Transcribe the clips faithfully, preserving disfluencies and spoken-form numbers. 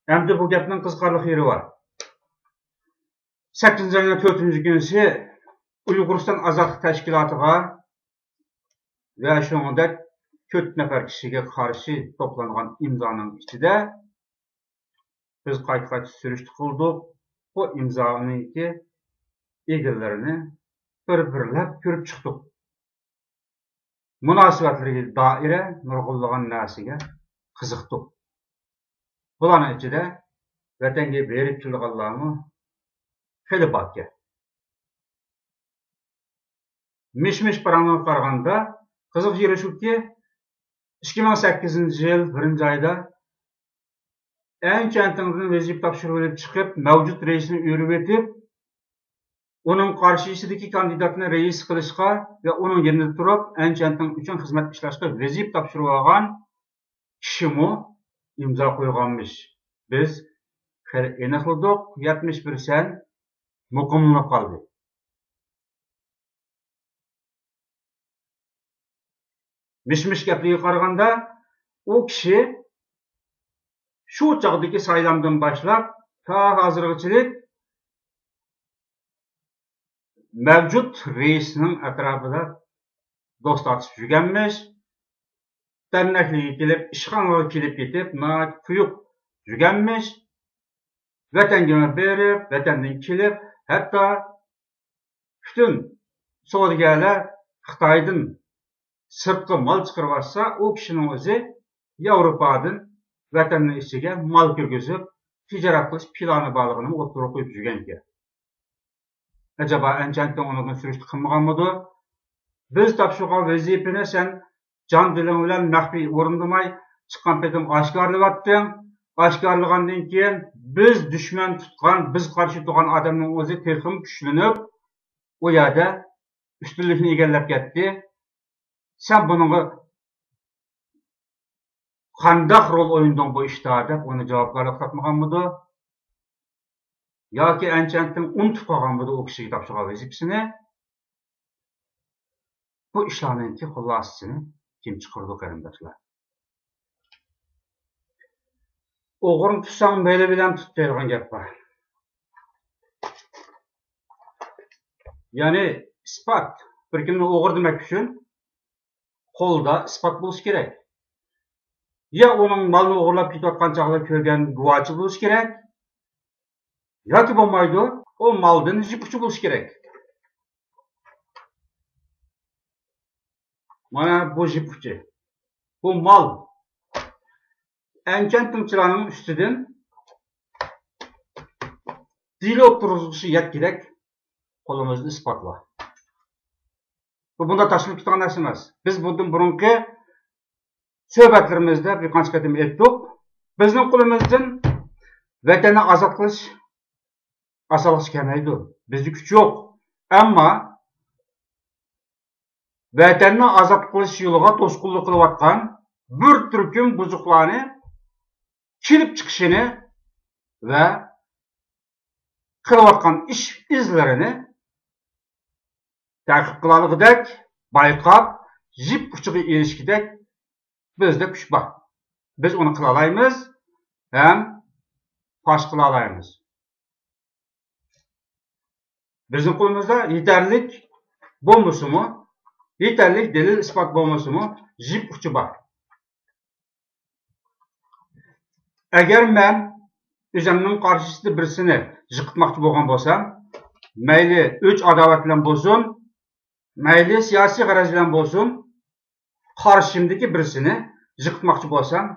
ئەمدى بۇ گەپنىڭ قىزىقارلىق يېرى بار. سەككىزىنچى ئاينىڭ تۆتىنچى كۈنىسى ئۇيغۇرىستان ئازادلىق تەشكىلاتىغا ۋە شۇنىڭدەك تۆت نەپەر كىشىگە قارشى توپلانغان ئىمزانىڭ ئىچىدە بىز قايتا-قايتا سۈرۈشتە قىلدۇق. بۇ ئىمزانىڭكى ئىگىلىرىنى بىر-بىرلەپ كۆرۈپ چىقتۇق. مۇناسىۋەتلىرىگە دائىر نۇرغۇنلىغان نەرسىگە قىزىقتۇق. بۇلارنىڭ ئىچىدە ۋەتەنگە بېرىپ كېلىدىغانلارمۇ خېلى باركەن. مىش-مىش پاراڭلىرىغا قارىغاندا، قىزىق يېرى شۇكى، ئىككى مىڭ سەككىزىنچى يىل بىرىنچى ئايدا ئەن چيەنتىڭدىن ۋەزىپە تاپشۇرۇۋېلىپ چىقىپ، مەۋجۇت رەئىسنى ئۆرۈۋېتىپ، ئۇنىڭ قارشىسىدىكى كاندىداتنى رەئىس قىلىشقا ۋە ئۇنىڭ يېنىدا تۇرۇپ، ئەن چيەنتىڭ ئۈچۈن خىزمەت ئىشلەشكە ۋەزىپە تاپشۇرۇۋالغان كىشىمۇ ئىمزا قويغانمىش. بىز خېلى ئېنىقلىدۇق، يەتمىش بىر سەن مۇقىملىنىپ قالدى. مىش-مىش گەپلىرىگە قارىغاندا، ئۇ كىشى شۇ چاغدىكى سايلامدىن باشلاپ تا ھازىرغىچىلىك مەۋجۇت رەئىسنىڭ ئەتراپىدا دوست تارتىشىپ يۈرگەنمىش، دەرنەكلىككە كېلىپ، ئىشخانىغا كېلىپ كېتىپ، ناھايىتى قويۇق يۈرگەنمىش، ۋەتەنگىمۇ بېرىپ، ۋەتەندىن كېلىپ، ھەتتا پۈتۈن سودىگەرلەر خىتايدىن سىرتقا مال چىقىرىۋاتسا، ئۇ كىشىنىڭ ئۆزى ياۋروپادىن ۋەتەننىڭ ئىچىگە مال كىرگۈزۈپ، تىجارەت قىلىش پىلانى بارلىقىنى ئوتتۇرىغا قويۇپ يۈرگەنىكەن. ئەجەبا، ئەنچەنتىڭ ئۇنىڭدىن سۈرۈشتە قىلمىغانمىدۇ؟ بىز تاپشۇرغان ۋەزىپىنى سەن جان-دىلىڭ بىلەن مەخپىي ئورۇندىماي، چىققان پېتىڭ ئاشكارىلىۋەتتىڭ. ئاشكارىلىغاندىن كېيىن، بىز دۈشمەن تۇتقان، بىز قارشى تۇرغان ئادەمنىڭ ئۆزى تېخىمۇ كۈچلىنىپ، ئۇ يەردە ئۈستۈنلۈكنى ئىگىلەپ كەتتى. سەن بۇنىڭغا قانداق رول ئوينىدىڭ بۇ ئىشتا دەپ ئۇنى جاۋابكارلىققا تارتمىغانمىدۇ؟ ياكى ئەنچەنتىڭ ئۇنتۇپ قالغانمىدۇ ئۇ كىشىگە تاپشۇرغان ۋەزىپىسىنى؟ بۇ ئىشلارنىڭكى خۇلاسىسىنى كىم چىقىرىدۇ، قېرىنداشلار؟ «ئوغرىنى تۇتساڭ، مېلى بىلەن تۇت» دەيدىغان گەپ بار. يەنى ئىسپات، بىر كىمنى ئوغرى دېمەك ئۈچۈن قولدا ئىسپات بولۇشى كېرەك. يا ئۇنىڭ مالنى ئوغرىلاپ كېتىۋاتقان چاغدا كۆرگەن گۇۋاچى بولۇشى كېرەك. ياكى بولمايدۇ، ئۇ مالدىن يىپ ئۇچى بولۇشى كېرەك. مانا بۇ يىپ ئۇچى. بۇ مال. ئەنچەنتىڭچىلارنىڭ ئۈستىدىن دېلو تۇرغۇزۇشى يەتكۈدەك قولىمىزدا ئىسپات بار. بۇ بۇنداق تاشلىنىپ كېتىدىغان نەرسە ئەمەس. بىز بۇندىن بۇرۇنقى سۆھبەتلىرىمىزدە بىر قانچە قېتىم ئېيتتۇق. بىزنىڭ قولىمىزدىن ۋەتەننى ئازاد قىلىش ئاسانلىقچە كەلمەيدۇ. بىزدە كۈچ يوق. ئەمما ۋەتەننى ئازاد قىلىش يولىغا توسقۇنلۇق قىلىۋاتقان بىر تۈركۈم بۇزۇقلارنى كېلىپ چىقىشىنى ۋە قىلىۋاتقان ئىش ئىزلىرىنى تەقىب قىلالىغۇدەك، بايقاپ، يىپ ئۇچىغا ئېرىشكۈدەك بىزدە كۈچ بار. بىز ئۇنى قىلالايمىز ھەم پاش قىلالايمىز. بىزنىڭ قولىمىزدا يېتەرلىك بولمىسىمۇ، يېتەرلىك دەلىل-ئىسپات بولمىسىمۇ، يىپ ئۇچى بار. ئەگەر مەن ئۆزۈمنىڭ قارشىسىدا بىرسىنى جىقىتماقچى بولغان بولسام، مەيلى ئۆچ-ئاداۋەت بىلەن بولسۇن، مەيلى سىياسىي غەرەز بىلەن بولسۇن، قارشىمدىكى بىرسىنى جىقىتماقچى بولسام،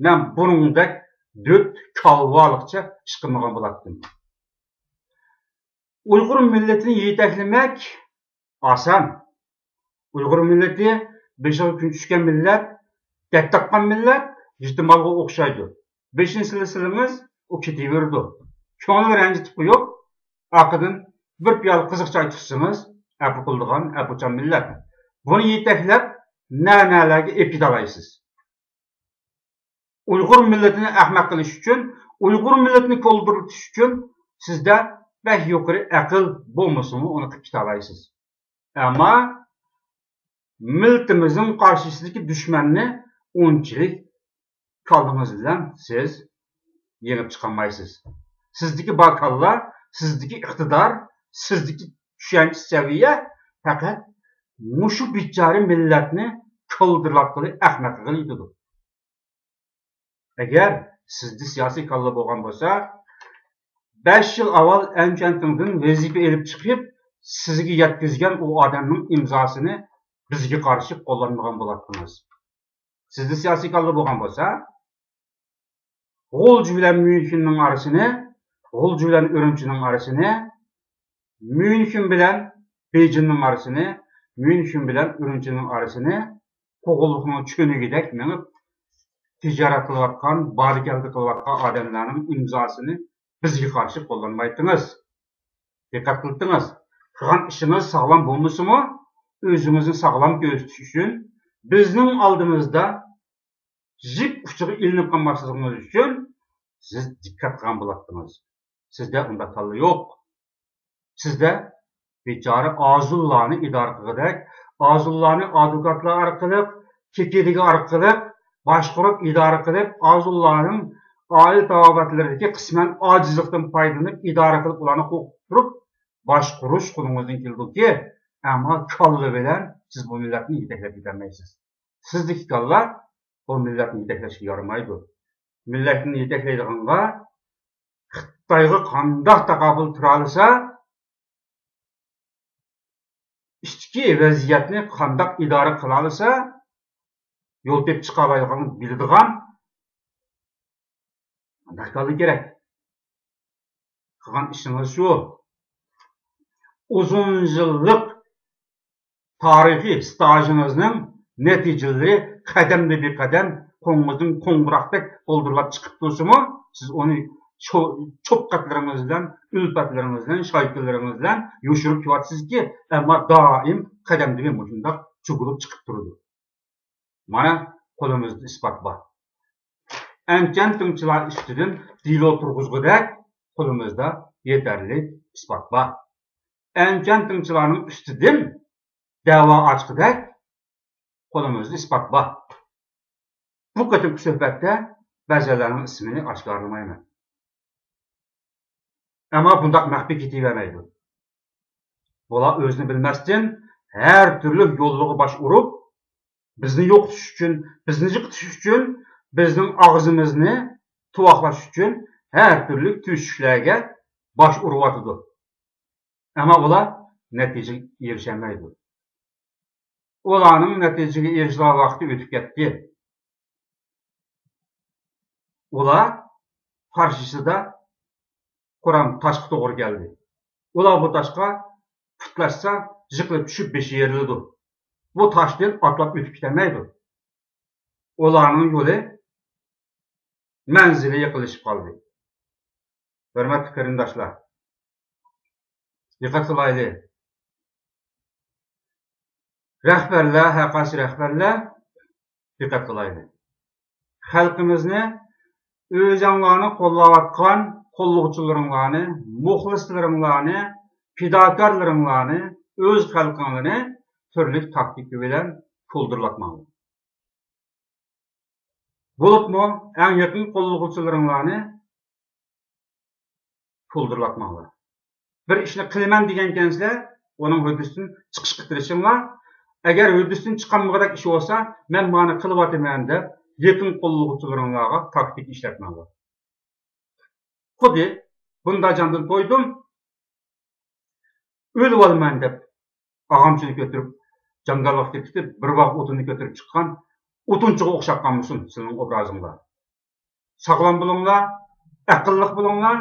مەن بۇنىڭدەك دۆت كالۋالىقچە ئىش قىلمىغان بولاتتىم. ئۇيغۇر مىللىتىنى يېتەكلىمەك ئاسان. ئۇيغۇر مىللىتى بېشىغا كۈن چۈشكەن مىللەت، دەرد تارتقان مىللەت، يېتىم بالىغا ئوخشايدۇ. بېشىنى سىلىسىڭىز، ئۇ كېتىۋېرىدۇ. كۆڭلىنى رەنجىتىپ قويۇپ، ئارقىدىن بىر پىيالە قىزىق چاي تۇتسىڭىز، ئەپۇ قىلىدىغان ئەپۇچان مىللەت. بۇنى يېتەكلەپ، نە-نەلەرگە ئېلىپ كېتەلەيسىز. ئۇيغۇر مىللىتىنى ئەخمەق قىلىش ئۈچۈن، ئۇيغۇر مىللىتىنى كولدۇرلىتىش ئۈچۈن سىزدە بەك يۇقىرى ئەقىل بولمىسىمۇ، ئۇنى قىلىپ كېتەلەيسىز. ئەمما مىللىتىمىزنىڭ قارشىسىدىكى دۈشمەننى ئۇنچىلىك كاللىڭىز بىلەن سىز يېڭىپ چىقالمايسىز. سىزدىكى بار كاللا، سىزدىكى ئىقتىدار، سىزدىكى چۈشەنچە سەۋىيە پەقەت مۇشۇ بىچارە مىللەتنى كولدۇرلاتقىلى، ئەخمەق قىلغىلى يېتىدۇ. ئەگەر سىزدە سىياسىي كاللا بولغان بولسا، بەش يىل ئاۋۋال ئەنچۈەنتىڭدىن ۋەزىپە ئېلىپ چىقىپ، سىزگە يەتكۈزگەن ئۇ ئادەمنىڭ ئىمزاسىنى بىزگە قارشى قوللانمىغان بولاتتىڭىز. سىزدە سىياسىي كاللا بولغان بولسا، غۇلجا بىلەن ميۇنخېننىڭ ئارىسىنى، غۇلجا بىلەن ئۈرۈمچىنىڭ ئارىسىنى، ميۇنخېن بىلەن بېيجىڭنىڭ ئارىسىنى، ميۇنخېن بىلەن ئۈرۈمچىنىڭ ئارىسىنى قوغۇنلۇقنىڭ چۆنىكىدەك مېڭىپ، تىجارەت قىلىۋاتقان، بارا-كەلدە قىلىۋاتقان ئادەملەرنىڭ ئىمزاسىنى بىزگە قارشى قوللانمايتتىڭىز. دىققەت قىلدىڭىز. قىلغان ئىشىڭىز ساغلام بولمىسىمۇ، ئۆزىڭىزنى ساغلام كۆرسىتىش ئۈچۈن، بىزنىڭ ئالدىمىزدا جىپ ئۇچىغا ئىلىنىپ قالماسلىقىڭىز ئۈچۈن سىز دىققەت قىلغان بولاتتىڭىز. سىزدە ئۇنداق كاللا يوق. سىزدە بىچارە ئازۇللارنى ئىدارە قىلغۇدەك، ئازۇللارنى ئادۋوكاتلار ئارقىلىق، كېكىدىگە ئارقىلىق باشقۇرۇپ، ئىدارە قىلىپ، ئازۇللارنىڭ ئائىلە تاۋابىئاتلىرىدىكى قىسمەن ئاجىزلىقتىن پايدىلىنىپ، ئىدارە قىلىپ، ئۇلارنى قورقۇتۇپ تۇرۇپ، باشقۇرۇش قولىڭىزدىن كېلىدۇكى، ئەمما كاللا بىلەن سىز بۇ مىللەتنى يېتەكلەپ كېتەلمەيسىز. سىزدىكى كاللا بۇ مىللەتنى يېتەكلەشكە يارىمايدۇ. مىللەتنى يېتەكلەيدىغانغا خىتايغا قانداق تاقابىل تۇرالىسا، ئىچكى ۋەزىيەتنى قانداق ئىدارە قىلالىسا، يول تېپىپ چىقالايدىغان، بىلىدىغان، قانداق كاللا كېرەك؟ قىلغان ئىشىڭىز شۇ. ئۇزۇن يىللىق تارىخىي ستاژىڭىزنىڭ نەتىجىلىرى قەدەمدە بىر قەدەم قوڭغۇزدىن قوڭغۇراقتەك بۇلدۇرلاپ چىقىپ تۇرسىمۇ، سىز ئۇنى چو-، چوپقەتلىرىڭىز بىلەن، ئۈلپەتلىرىڭىز بىلەن، شايكىلىرىڭىز بىلەن يوشۇرۇپ كېلىۋاتىسىزكى، ئەمما دائىم قەدەمدە بىر مۇشۇنداق چۆكۈلۈپ چىقىپ تۇرىدۇ. مانا، قولىمىزدا ئىسپات بار. ئەنچۈەنتىڭچىلار ئۈستىدىن دېلو تۇرغۇزغۇدەك قولىمىزدا يېتەرلىك ئىسپات بار. ئەنچۈەنتىڭچىلارنىڭ ئۈستىدىن دەۋا ئاچقۇدەك قولىمىزدا ئىسپات بار. بۇ قېتىمقى سۆھبەتتە بەزىلەرنىڭ ئىسمىنى ئاشكارىلىمايمەن. ئەمما بۇنداق مەخپىي كېتىۋەرمەيدۇ. بۇلار ئۆزىنى بىلمەستىن، ھەر تۈرلۈك يوللارغا باش ئۇرۇپ، بىزنى يوقىتىش ئۈچۈن، بىزنى جىقىتىش ئۈچۈن، بىزنىڭ ئاغزىمىزنى تۇۋاقلاش ئۈچۈن ھەر تۈرلۈك تۈزۈشۈكلەرگە باش ئۇرۇۋاتىدۇ. ئەمما ئۇلار نەتىجىگە ئېرىشەلمەيدۇ. ئۇلارنىڭ نەتىجىگە ئېرىشىدىغان ۋاقتى ئۆتۈپ كەتتى. ئۇلار قارشىسىدا قۇرام تاشقا توغرا كەلدى. ئۇلار بۇ تاشقا پۇتلاشسا، يىقىلىپ چۈشۈپ بېشى يېرىلىدۇ. بۇ تاشتىن ئاتلاپ ئۆتۈپ كېتەلمەيدۇ. ئۇلارنىڭ يولى، مەنزىلى يېقىنلىشىپ قالدى. ھۆرمەتلىك قېرىنداشلار، دىققەت قىلايلى. رەھبەرلەر، ھەرقايسى رەھبەرلەر، دىققەت قىلايلى. خەلقىمىزنى، ئۆزۈڭلارنى قوللاۋاتقان قوللىغۇچىلىرىڭلارنى، مۇخلىسلىرىڭلارنى، پىداكارلىرىڭلارنى، ئۆز خەلقىڭلارنى تۈرلۈك تاكتىكا بىلەن كولدۇرلاتماڭلار. بولۇپمۇ ئەڭ يېقىن قوللىغۇچىلىرىڭلارنى كولدۇرلاتماڭلار. بىر ئىشنى قىلىمەن دېگەنكەنسىلەر، ئۇنىڭ ھۆددىسىدىن چىقىشقا تىرىشىڭلار. ئەگەر ھۆددىسىدىن چىقالمىغۇدەك ئىش بولسا، مەن مانا قىلىۋاتىمەن دەپ، يېقىن قوللىغۇچىلىرىڭلارغا تاكتىكا ئىشلەتمەڭلار. خۇددى بۇندا جاندىن تويدۇم، ئۆلۈۋالىمەن دەپ، ئاغامچىنى كۆتۈرۈپ، جاڭگاللىققا كېتىپ، بىر باغ ئوتۇننى كۆتۈرۈپ چىققان ئوتۇنچىغا ئوخشاپ قالمىسۇن سىلىنىڭ ئوبرازىڭلار. ساغلام بولۇڭلار، ئەقىللىق بولۇڭلار.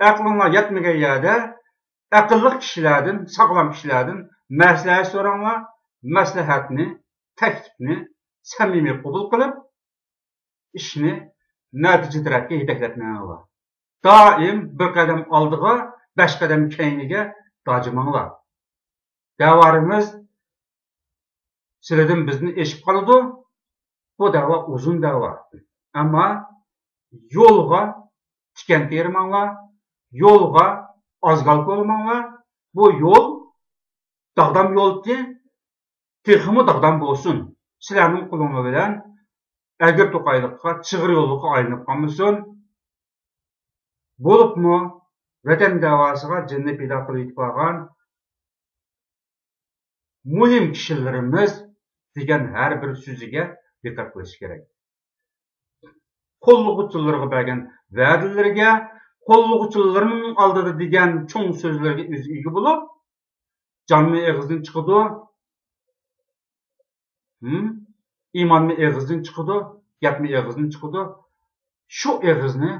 ئەقلىڭلار يەتمىگەن يەردە ئەقىللىق كىشىلەردىن، ساغلام كىشىلەردىن مەسلىھەت سوراڭلار. مەسلىھەتنى، تەكلىپنى سەمىمىي قوبۇل قىلىپ، ئىشنى نەتىجە تەرەپكە يېتەكلەپ مېڭىڭلار. دائىم بىر قەدەم ئالدىغا، بەش قەدەم كەينىگە داجىماڭلار. دەۋرىمىز سىلىدىن بىزدىن ئېشىپ قالىدۇ. بۇ دەۋا ئۇزۇن دەۋا. ئەمما يولغا تىكەن تېرىماڭلار، يولغا ئازگال كولىماڭلار. بۇ يول داغدام يولكى، تېخىمۇ داغدام بولسۇن. سىلەرنىڭ قولۇڭلار بىلەن ئەگرى توقايلىققا، چىغىر يوللۇققا ئايلىنىپ قالمىسۇن. بولۇپمۇ ۋەتەن دەۋاسىغا جېنىنى پىدا قىلىۋېتىپ بارغان مۇھىم كىشىلىرىمىز دېگەن ھەر بىر سۆزىگە دىققەت قىلىش كېرەك. قوللىغۇچىلىرىغا بەرگەن ۋەدىلىرىگە، قوللىغۇچىلىرىنىڭ ئالدىدا دېگەن چوڭ سۆزلىرىگە ئۆزى ئىگە بولۇپ، جانمۇ ئېغىزدىن چىقىدۇ، ھىم؟ ئىمانمۇ ئېغىزدىن چىقىدۇ، گەپمۇ ئېغىزدىن چىقىدۇ. شۇ ئېغىزنى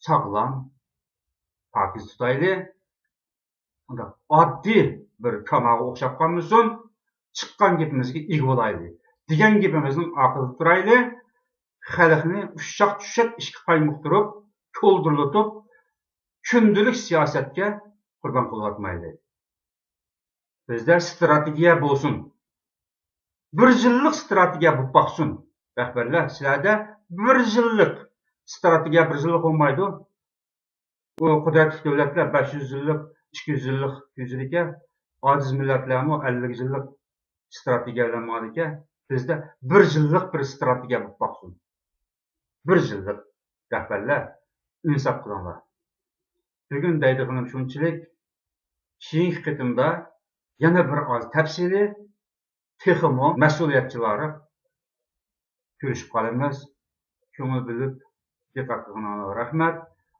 ساغلام، پاكىز تۇتايلى. ئۇنداق ئاددىي بىر كاناغا ئوخشاپ قالمىسۇن. چىققان گېپىمىزگە ئىگە بولايلى. دېگەن گېپىمىزنىڭ ئارقىدا تۇرايلى. خەلقنى ئۇششاق-چۈششەك ئىشقا قايمۇقتۇرۇپ، كولدۇرلىتىپ، كۈندىلىك سىياسەتكە قۇربان قىلىۋاتمايلى. بىزدە ستراتېگىيە بولسۇن. بىر يىللىق ستراتېگىيە بولۇپ باقسۇن. رەھبەرلەر، سىلەردە بىر يىللىق ستراتېگىيە، بىر يىللىق بولمايدۇ. ئۇ قۇدرەتلىك دۆلەتلەر بەش يۈز يىللىق، ئىككى يۈز يىللىق تۈزىدىكەن. ئاجىز مىللەتلەرمۇ ئەللىك يىللىق ستراتېگىيە بىلەن ماڭىدىكەن. بىزدە بىر يىللىق بىر ستراتېگىيە بولۇپ باقسۇن. بىر يىللىق. رەھبەرلەر، ئىنساپ قىلىڭلار. بۈگۈن دەيدىغىنىم شۇنچىلىك. كېيىنكى قېتىمدا يەنە بىر ئاز تەپسىلىي، تېخىمۇ مەسئۇلىيەتچانراق كۆرۈشۈپ قالىمىز. كۆڭۈل بۆلۈپ دىققەت قىلغىنىڭلارغا رەھمەت.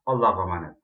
ئاللاغا ئامانەت.